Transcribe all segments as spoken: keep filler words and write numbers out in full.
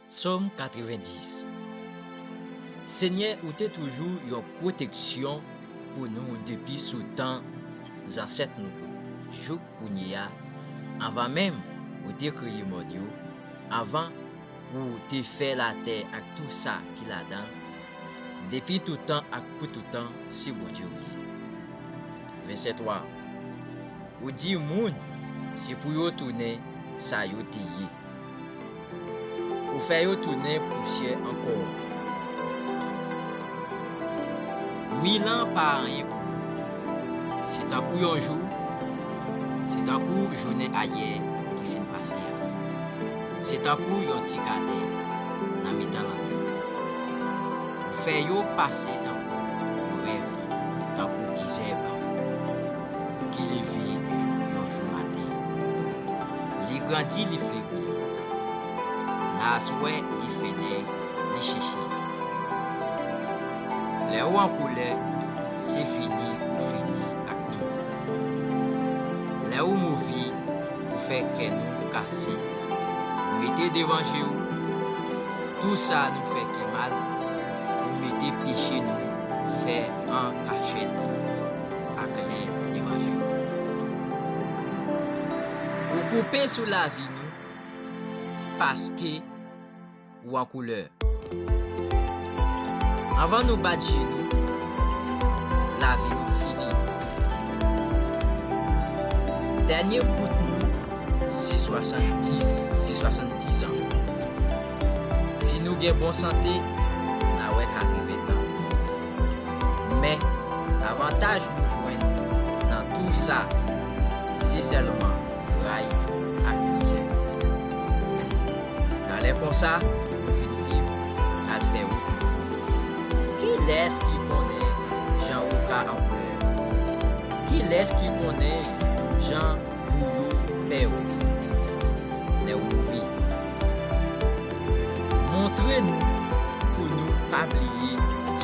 Sòm katrevendis. Senyè, ou te toujou yon pwoteksyon pou nou depi sou tan zansèt nou yo, jouk kounye a, anvan menm ou te kreye mòn yo, anvan ou te fè latè ak tou sa ki ladan l, depi tout tan ak pou tout tan, se Bondye w ye. Vèsè twa. Ou di moun, se pou yo tounen sa yo te ye. Ou fè yo tounen pousyè ankò. Mil an pa anyen pou ou. Se tankou yon jou, se tankou jounen ayè ki fin pase a. Se tankou yon ti kadè nan mitan lannwit. Ou fè yo pase tankou yon rèv, tankou pye zèb ki leve yon jou maten. Li grandi, li fleri. Nan aswè, li fennen, li cheche. Lè ou an koulè, se fini ou fini ak nou. Lè ou move, ou fè kè nou kase. Ou mete devan je w tou sa nou fè ki mal, ou mete peche nou fè an kachèt yo aklè devan je w. Ou koupe sou lavi nou paske ou an koulè. Anvan nou bat je nou, lavi nou fini. Dènye bout nou, se swasanndis, se swasanndis an. Si nou gen bon sante, n a wè katreven tan. Men, avantaj nou jwenn nan tou sa, se sèlman tray ak mizè. Talè konsa, nou fin viv, n al fè wout nou. Kilès ki konnen jan ou ka an koulè? Kilès ki konnen jan pou yo pè w lè w move? Montre nou pou nou pa bliye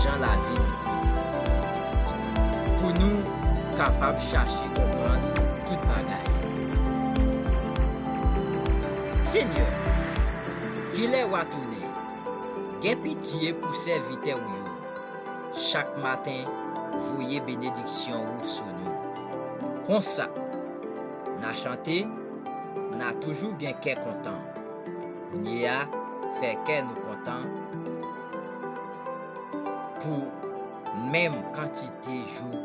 jan lavi nou kout, pou nou kapab chache konprann tout bagay. Senyè, kilè w a tounen? Gen pitye pou sèvitè w yo. Chak maten, voye benediksyon ou sou nou. Konsa, n a chante, n a toujou gen kè kontan. Kounye a, fè kè nou kontan pou menm kantite jou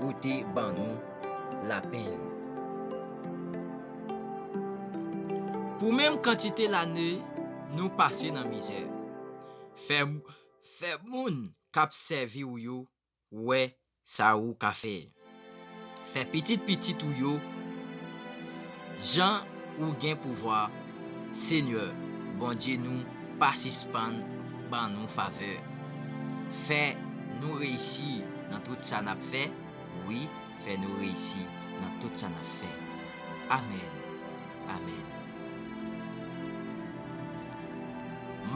ou te ban nou lapenn. Pou menm kantite lane nou pase nan mizè. Fè, fè moun k ap sèvi w yo wè sa ou ka fè. Fè pitit pitit ou yo jan ou gen pouvwa. Senyè, Bondye nou, pa sispann ban nou favè. Fè nou reyisi nan tout sa n ap fè. Wi, fè nou reyisi nan tout sa n ap fè. Amèn. Amèn.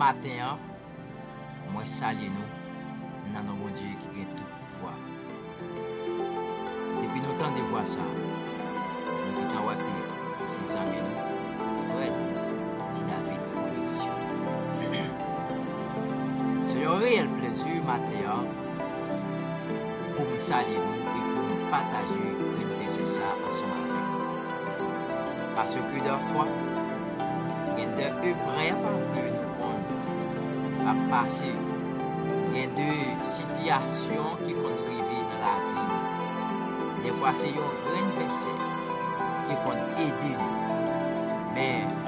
Maten an, mwen salye nou nan non Bondye ki gen tout pouvwa. Depi nou tande vwa sa, nou gentan wè ke se zanmi nou, frè nou, Ti David Production. Se yon reyèl plezi maten an pou m salye nou e pou m pataje grenn vèsè sa ansanm avèk nou. Paske dèfwa, gen de eprèv ke nou konn ap pase, gen de sitiyasyon ki konn rive nan lavi nou. Dèfwa, se yon grenn vèsè ki konn ede nou. Men,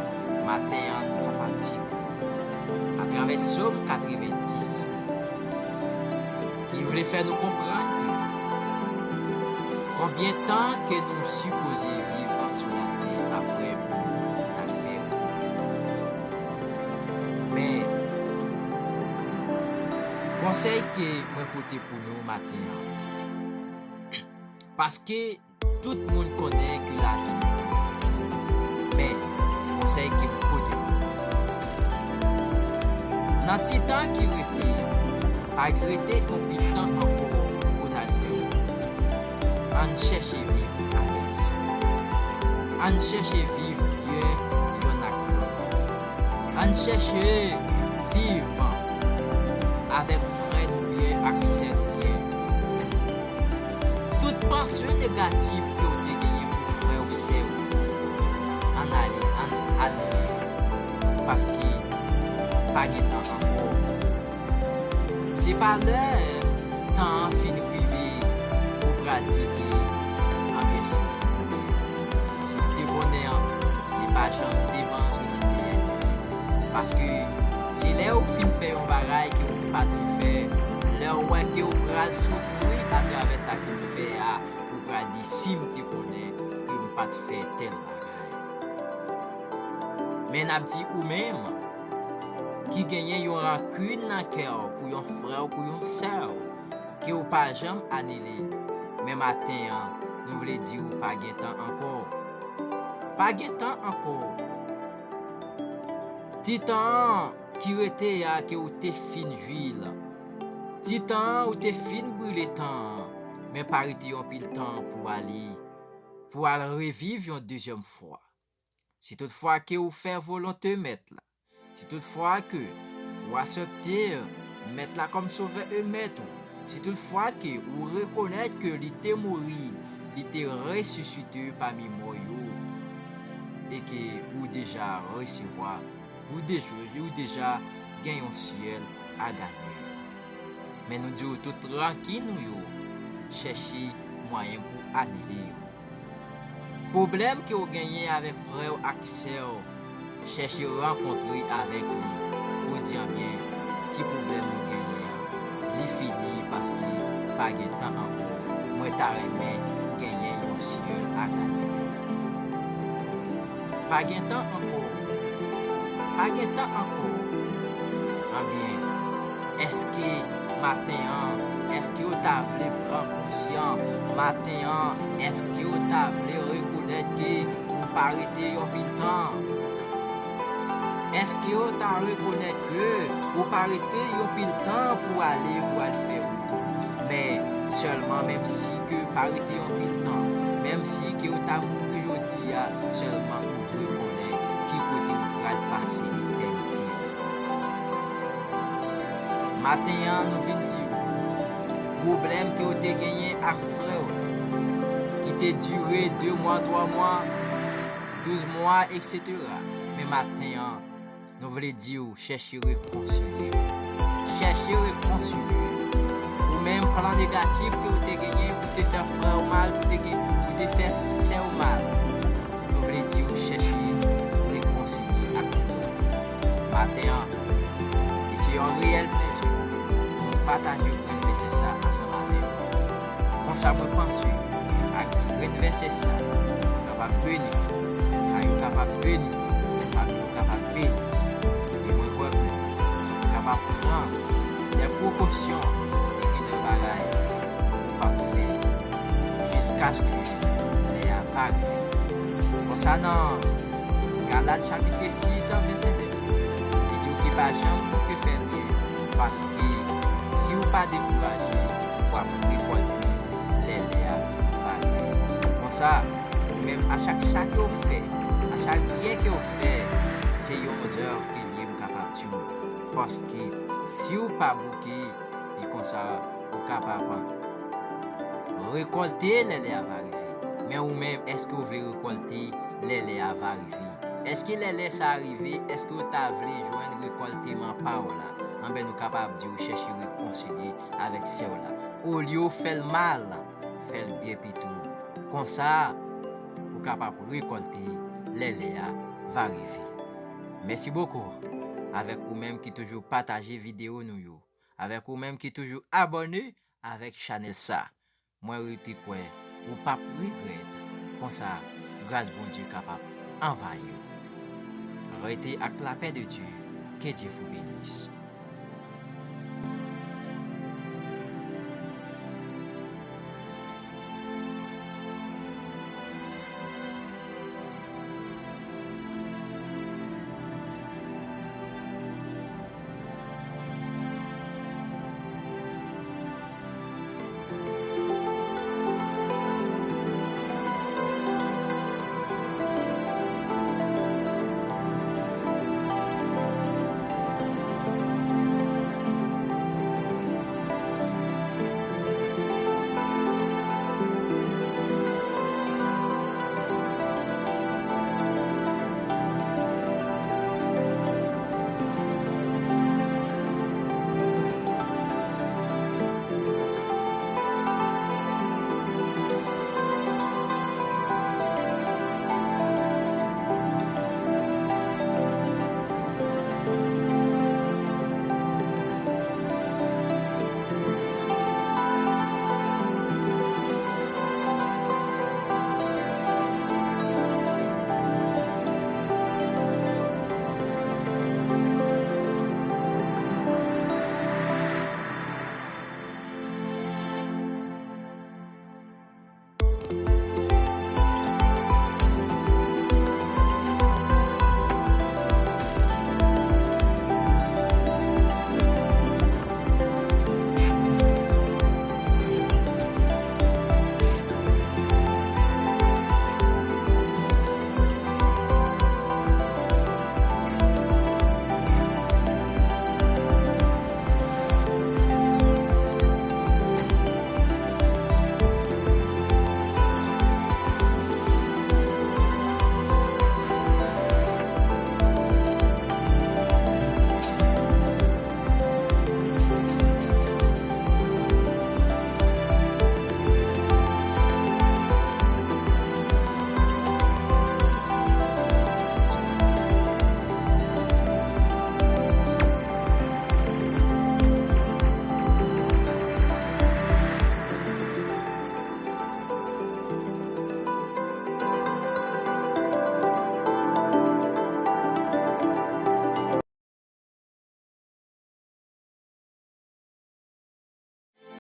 maten an, nou kapab di ke atravè Sòm katrevendis, ki vle fè nou konprann ke konbyen tan ke nou sipoze viv sou latè apre pou n al fè wout. Men, konsèy ke mwen pote pou nou maten an, paske tout moun konnen ke lavi nou kout. Men, konsèy ke m pote pou nou. Nan ti tan ki rete an, pa rete anpil tan ankò pou n al fè wout. Ann chèche viv alèz. Ann chèche viv byen yonn ak lòt. Ann chèche viv avèk frè nou byen, ak sè nou byen. Tout panse negatif ke w te genyen pou frè w, sè w, ann ale, ann anile yo. Paske pa gen tan ankò. Se pa lè tan an fin rive, ou pral di ke, anbyen, si m te konnen. Si m te konnen an, li pa janm devan e se dèyè li ye. Paske se lè ou fin fè yon bagay ke ou pa dwe fè, lè ou wè ke ou pral soufri atravè sa ke ou fè a, ou pral di, "Si m te konnen ke m pa t fè tèl bagay." Men n ap di ou menm ki genyen yon rankin nan kè w pou yon frè w, pou yon sè w, ke w pa janm anile l. Men maten an, nou vle di w pa gen tan ankò. Pa gen tan ankò. Ti tan an ki rete a ke w te fin jwi l. Ti tan an ou te fin brile tan an, men pa rete yon pil tan pou ale, pou al reviv yon dezyèm fwa. Si toutfwa ke ou fè volonte Mèt la, si toutfwa ke ou aksepte Mèt la kòm Sovè e Mèt ou, si toutfwa ke ou rekonèt ke li te mouri, li te resisite pami mò yo, e ke ou deja resevwa, ou deja, ou deja gen yon syèl a ganye. Men nou di w tout rankin ou yo, chèche mwayen pou anile yo. Pwoblèm ke w genyen avèk frè w ak sè w, chèche rankontre avèk li pou w di, "Anbyen, ti pwoblèm nou genyen an, li fini paske pa gen tan ankò. Mwen ta renmen genyen yon syèl a ganye." Pa gen tan ankò. Pa gen tan ankò. Anbyen, èske maten an, èske w ta vle pran konsyan maten an? Èske w ta vle rekonèt ke ou pa rete yon pil tan? Èske w ta rekonèt ke ou pa rete yon pil tan pou ale, pou al fè wout ou? Men sèlman, menm si ke pa rete yon pil tan, menm si ke w ta mouri jodi a, sèlman ou dwe konnen ki kote ou pral pase letènite ou. Maten an, nou vin di w, pwoblèm ke w te genyen ak frè w, ki te dire de mwa, twa mwa, douz mwa, etsetera. Men maten an, nou vle di w, chèche rekonsilye. Chèche rekonsilye. Ou menm, plan negatif ke w te genyen pou te fè frè w mal, pou te gen, pou te fè sè w mal, nou vle di w, chèche rekonsilye ak frè w. Maten an, e se yon reyèl plezi pou nou pataje grenn vèsè sa ansanm avè w. Konsa mwen panse, ak grenn vèsè sa, ou kapab beni, kay ou kapab beni, fanmi ou kapab beni. E mwen kwè ke ou kapab pran de prekosyon e gen de bagay ou p ap fè jiskaske lè a va rive. Konsa nan Galat chapit sis, vèsè nèf, li di w ke pa janm bouke fè byen, paske si w pa dekouraje, w ap rekòlte lè lè a va rive. Konsa, ou menm, a chak sa ke w fè, a chak byen ke w fè, se yon zèv ke l ye, m kapab di w. Paske si w pa bouke, e konsa, ou kapab rekòlte lè lè a va rive. Men ou menm, èske w vle rekòlte lè lè a va rive? Èske lè lè sa a rive, èske w ta vle jwenn rekòlteman pa w la? Anben, nou kapab di w chèche rekonsilye avèk sè w la. Olye w fè l mal, fè l byen pito. Konsa, ou kapab rekòlte lè lè a va rive. Mèsi bokou avèk ou menm ki toujou pataje videyo nou yo, avèk ou menm ki toujou abòne avèk chanèl sa. Mwen rete kwè ou p ap regrèt. Konsa, gras Bondye kapab anvayi w. Rete ak lapè de Dye. Que Dieu vous bénisse.